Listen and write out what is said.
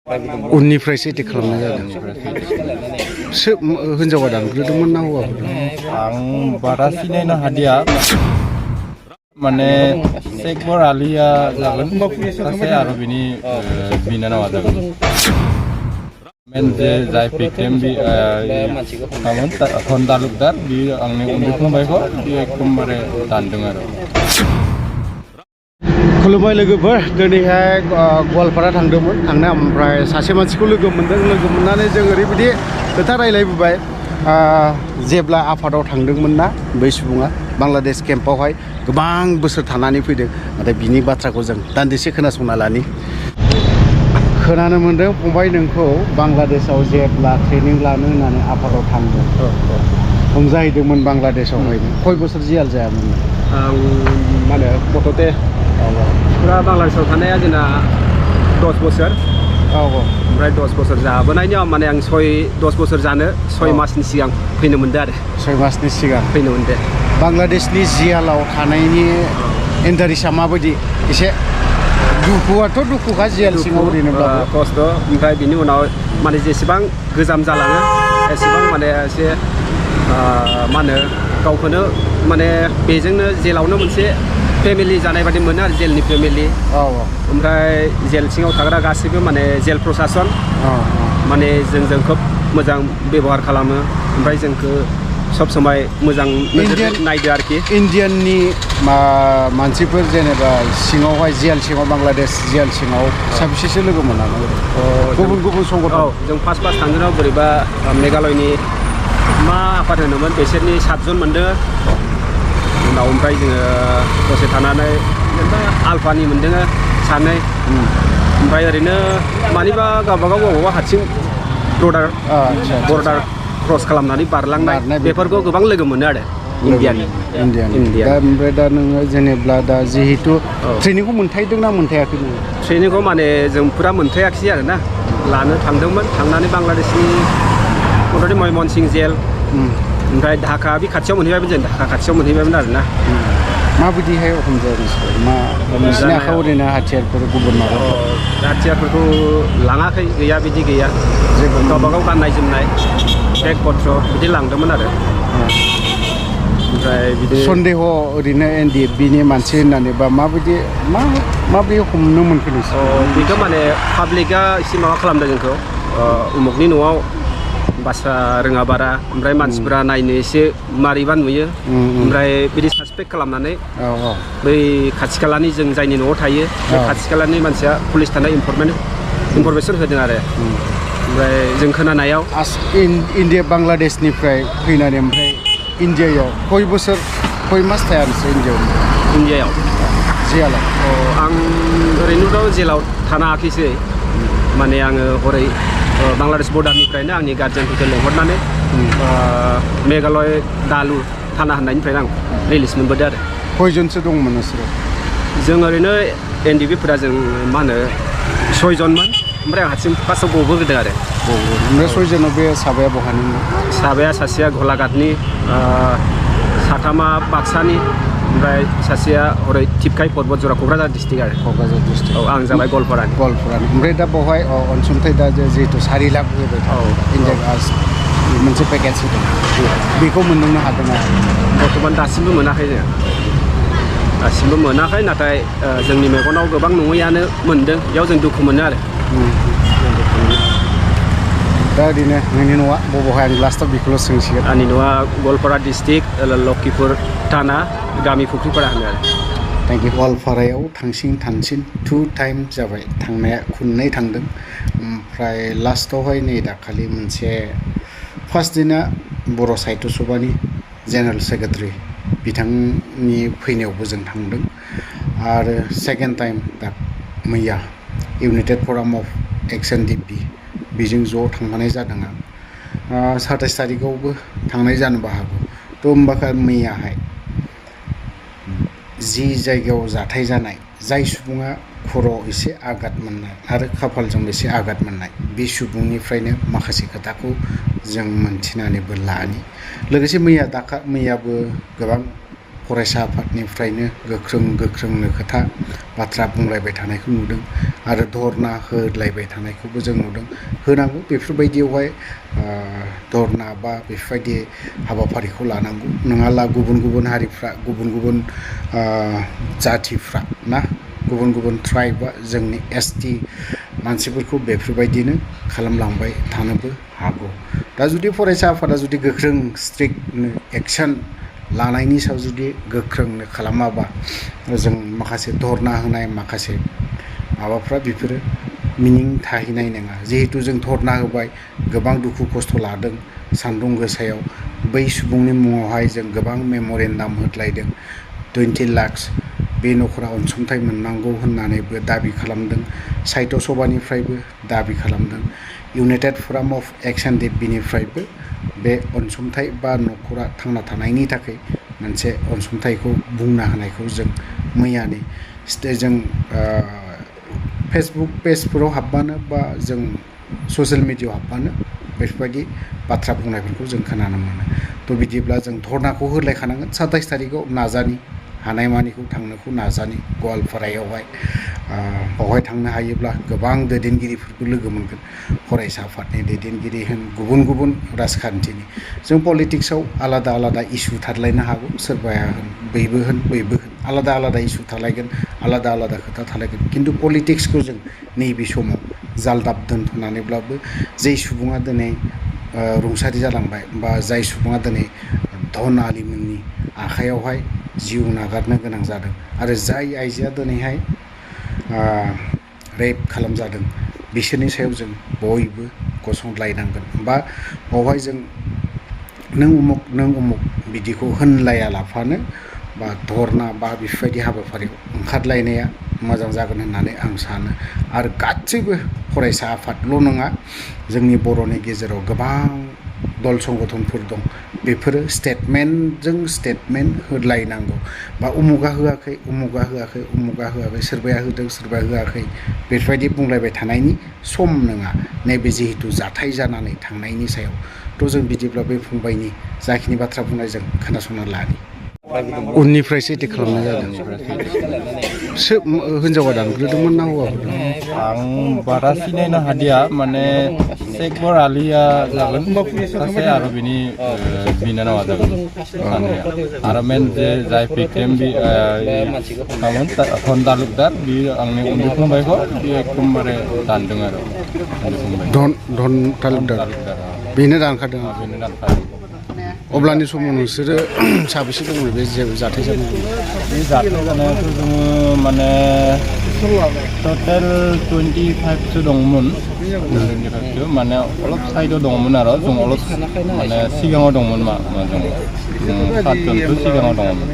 उननिफ्रायसो attack खालामनाय जादों हिनजावा दानग्रोदोंमोन ना हौवाफोर आं बारा सिनायनो हादिया माने शेखर आलिया जागोन सासे आरो बिनि बिनानावा जागोन मेन जे जाय भिक्टिम धन तालुकदार बि आंनि उन्दै फंबायखौ बि एकदमबारे दानदों आरो खुलुमबाय लोगोफोर दिनैहाय गवालपारा थांदोंमोन थांनाय ओमफ्राय सासे मानसिखौ लोगो मोननानै जों ओरैबायदि खोथा रायलायबोबाय जेब्ला आफादाव थांदोंमोन ना बै सुबुङा बांलादेश केम्पआवहाय गोबां बोसोर थानानै फैदों नाथाय बिनि बाथ्राखौ जों दान्दिसे खोनासंना लानि खोनानो मोनदों फंबाय नोंखौ बांलादेशआव जेब्ला ट्रेनिं लानो होननानै आफादाव थांदों हमजाहैदोंमोन बांलादेशआवहायनो खय बोसोर जियाल जायामोन आं मा होनो मथथे फुरा बांलादेशआव थानाया जोंना 10 बोसोर ओमफ्राय 10 बोसोर जाबोनायनि माने आं 10 बोसोर जानो 6 मासनि सिगां फैनो मोनदों आरो 6 मासनि सिगां फैनो मोनदों बांलादेशनि जियालाव थानायनि इन्टारेस्टआ माबायदि एसे दुखुआथ' दुखुखा जियाल सिङाव ओरैनोब्लाबो खस्थ' ओमफ्राय बिनि उनाव माने जेसेबां गोजाम जालाङो एसेबां माने एसे मा होनो गावखौनो माने बेजोंनो जेलावनो मोनसे फेमिलि जानाय बादि मोनो आरो जेलनि फेमिलि ओमफ्राय जेल सिङाव थाग्रा गासैबो माने जेल प्रसासन माने जोंजों खोब मोजां बेबहार खालामो ओमफ्राय जोंखौ सब समाय मोजां नायदो आरोखि इन्डियाननि मानसिफोर जेनेबा सिङावहाय जेल सिङाव बांलादेश जेल सिङाव साबेसेसो लोगो मोनानो गुबुन गुबुन संगठन जों फार्स्ट थांजेनाव बोरैबा मेघालयनि मा आफाद होनोमोन बिसोरनि 7 जन मोनदों उनाव ओमफ्राय जोङो दसे थानानै जेनेबा आलफानि मोनदों 2 ओमफ्राय ओरैनो मानिबा गावबागाव हारसिं बर्डार क्रस खालामनानै बारलांनाय बेफोरखौ गोबां लोगो मोनो आरो इन्डियानि दा ओमफ्राय दा नोङो जेनेब्ला दा जिहेतु ट्रेनिंखौ मोनथायदों ना मोनथायाखै नोङो ट्रेनिंखौ माने जों फुरा मोनथायाखिसै आरो ना लानो थांदोंमोन थांनानै बांलादेशनि मथथे मयमनसिं जेल ओमफ्राय ढाका बे खाथियाव मोनहैबायमोन जों ढाका खाथियाव मोनहैबायमोन आरो ना माबायदिहाय हमजादों नोंसिनि आखायाव ओरैनो हाथियारफोर गुबुन माबा हाथियारफोरखौ लाङाखै गैया बिदि गैया जेबो गावबागाव गाननाय जोमनाय बेग पत्र बिदि लांदोंमोन आरो ओमफ्राय बिदि सन्देह ओरैनो NDFB-नि मानसि होननानै बा माबायदि हमनो मोनखो नोंसोर बेखौ माने पाब्लिकआ एसे माबा खालामदों जोंखौ उमुकनि न'आव बाथ्रा रोङा बारा ओमफ्राय मानसिफोरा नायनो एसे मारैबा नुयो ओमफ्राय बिदि सासपेक्ट खालामनानै बै खाथि खालानि जों जायनि न'आव थायो बे खाथि खालानि मानसिया पुलिस थानाय इनफरमेसन होदों आरो ओमफ्राय जों खोनानायाव इन्डिया बांलादेशनिफ्राय फैनानै ओमफ्राय इन्डियायाव खय मास थाया नोंसोर इन्डियायाव जेलाव आं ओरैनोथ' जेलाव थानो हायाखैसै माने आङो हरै बांलादेश बर्डारनिफ्रायनो आंनि गार्जेनफोरखौ लेंहरनानै मेघालय दालु थाना होननायनिफ्रायनो आं रिलिज मोनबोदों आरो खयजनसो दंमोन नोंसोरो जों ओरैनो NDB-फोरा जों मा होनो 6 जनमोन ओमफ्राय आं हारसिं फार्स्टआव गबोग्रोदों आरो ओमफ्राय 6 जनाव बे साबाया बहानिमोन साबाया सासेया गलाघाटनि 3 बाक्सानि ओमफ्राय सासेया हरै टिपकाय पर्बतजरा क'क्राझार डिस्ट्रिक्ट आरो क'क्राझार डिस्ट्रिक्ट आं जाबाय गवालपारानि ओमफ्राय दा बेवहाय अनसुंथाइ दा जिहेतु 4 लाख होबाय इन्डिया मोनसे पेकेज होदों बेखौ मोननो हादों ना बर्थमान दासिमबो मोनाखै जों दासिमबो मोनाखै नाथाय जोंनि मेगनाव गोबां नङैयानो मोनदों बेयाव जों दुखु मोनो आरो दा ओरैनो नोंनि न'आ बबेहाय आं लास्टआव बेखौल' सोंसिगोन आंनि न'आ गवालपारा डिस्ट्रिक्ट लखिपुर थाना गामि फुख्रिपारा होनो आरो थेंक इउ गवालपारायाव थांसिन 2 टाइम जाबाय थांनाया खननै थांदों ओमफ्राय लास्टआवहाय नै दाखालि मोनसे फार्स्ट दिना बर' साहित्य सभानि जेनेरेल सेक्रेटारि बिथांनि फैनायावबो जों थांदों आरो सेकेन्ड टाइम दा मैया इउनाइटेड फराम अफ एक्स NDB बेजों ज' थांफानाय जादों आं 27 तारिखआवबो थांनाय जानोबो हागौ थ' होमबा मैयाहाय जि जायगायाव जाथाय जानाय जाय सुबुङा खर'आव एसे आघात मोननाय आरो खाफालजों एसे आघात मोननाय बे सुबुंनिफ्रायनो माखासे खोथाखौ जों मोनथिनानैबो लानि लोगोसे मैयाबो गोबां फरायसा आफादनिफ्रायनो गोख्रोंनो खोथा बाथ्रा बुंलायबाय थानायखौ नुदों आरो धरना होलायबाय थानायखौबो जों नुदों। होनांगौ बेफोरबायदियावहाय धरना बा बेफोरबायदि हाबाफारिखौ लानांगौ नङाब्ला गुबुन हारिफ्रा गुबुन जाथिफ्रा ना गुबुन ट्राइबा जोंनि ST मानसिफोरखौ बेफोरबायदिनो खालामलांबाय थानोबो हागौ। दा जुदि फरायसा आफादा जुदि गोख्रों स्ट्रिक्टनो एक्सन लानायनि सायाव जुदि गोख्रोंनो खालामाबा जों माखासे धरना होनाय माखासे माबाफ्रा बेफोरो मिनिं थाहैनाय नङा। जिहेतु जों धरना होबाय गोबां दुखु खस्थ' लादों सान्दुं गोसायाव बै सुबुंनि मुङावहाय जों गोबां मेम'रेन्डाम होलायदों 20 लाख बे न'खरा अनसुंथाइ मोननांगौ होननानैबो दाबि खालामदों। साहित्य सभानिफ्रायबो दाबि खालामदों। इउनाइटेड फराम अफ एक्स-एन-डि-पि निफ्रायबो बे अनसुंथाइ बा न'खरा थांना थानायनि थाखाय मोनसे अनसुंथाइखौ बुंना होनायखौ जों मैयानि जों फेसबुक पेजफोराव हाबबानो बा जों ससियेल मिडियायाव हाबबानो बेफोरबायदि बाथ्रा बुंनायफोरखौ जों खोनानो मोनो। थ' बिदिब्ला जों धरनाखौ होलायखानांगोन 27 तारिखआव नाजानि हानायमानिखौ थांनोखौ नाजानि गवालपारायावहाय बावहाय थांनो हायोब्ला गोबां दैदेनगिरिफोरखौ लोगो मोनगोन। फरायसा आफादनि दैदेनगिरि होन गुबुन राजखान्थिनि जों पलिटिक्सआव आलादा इसु थालायनो हागौ सोरबाया होन बैबो होन आलादा इसु थालायगोन आलादा खोथा थालायगोन खिन्थु पलिटिक्सखौ जों नैबे समाव जालदाब दोनथ'नानैब्लाबो जाय सुबुङा दिनै रुंसारि जालांबाय बा जाय सुबुङा दिनै धन आलिमोननि आखायावहाय जिउ नागारनो गोनां जादों आरो जाय आइजोआ दिनैहाय रेप खालामजादों बिसोरनि सायाव जों बयबो गसंलायनांगोन बा बावहाय जों नों उमुक बिदिखौ होनलाया लाफानो बा धरना बा बेफोरबायदि हाबाफारियाव ओंखारलायनाया मोजां जागोन होननानै आं सानो। आरो गासैबो फरायसा आफादल' नङा जोंनि बर'नि गेजेराव गोबां दल संगठनफोर दं बेफोरो स्टेटमेन्टजों स्टेटमेन्ट होलायनांगौ बा उमुगा होआखै सोरबाया होदों सोरबाया होआखै बेफोरबायदि बुंलायबाय थानायनि सम नङा नैबे जिहेतु जाथाय जानानै थांनायनि सायाव। थ' जों बिदिब्ला बे फंबायनि जाखिनि बाथ्रा बुंनाय जों खोनासंना लानि। उननिफ्रायसो एटेक खालामनाय जादों। हिनजावा दानग्रोदोंमोन ना हौवाफोर? आं बारा सिनायनो हादिया माने शेखबर आलिया जागोन सासे आरो बिनि बिनानावा जागोन सानैया आरो मेन जे जाय भिक्टिम मामोन धन तालुकदार बि आंनि उन्दै फंबायखौ बि एकदमबारे दानदों आरो धन तालुकदार बेनो दानखादों। बेनो दानखादों। अब्लानि समाव नोंसोरो साबेसे दंमोन बे जाथाय जानाय? बे जाथाय जानायाथ' जोङो माने टटेल 25सो दंमोन। 25सो माने अलप साइडआव दंमोन आरो जों अलप माने सिगाङाव दंमोन जों 7जनसो सिगाङाव दंमोन।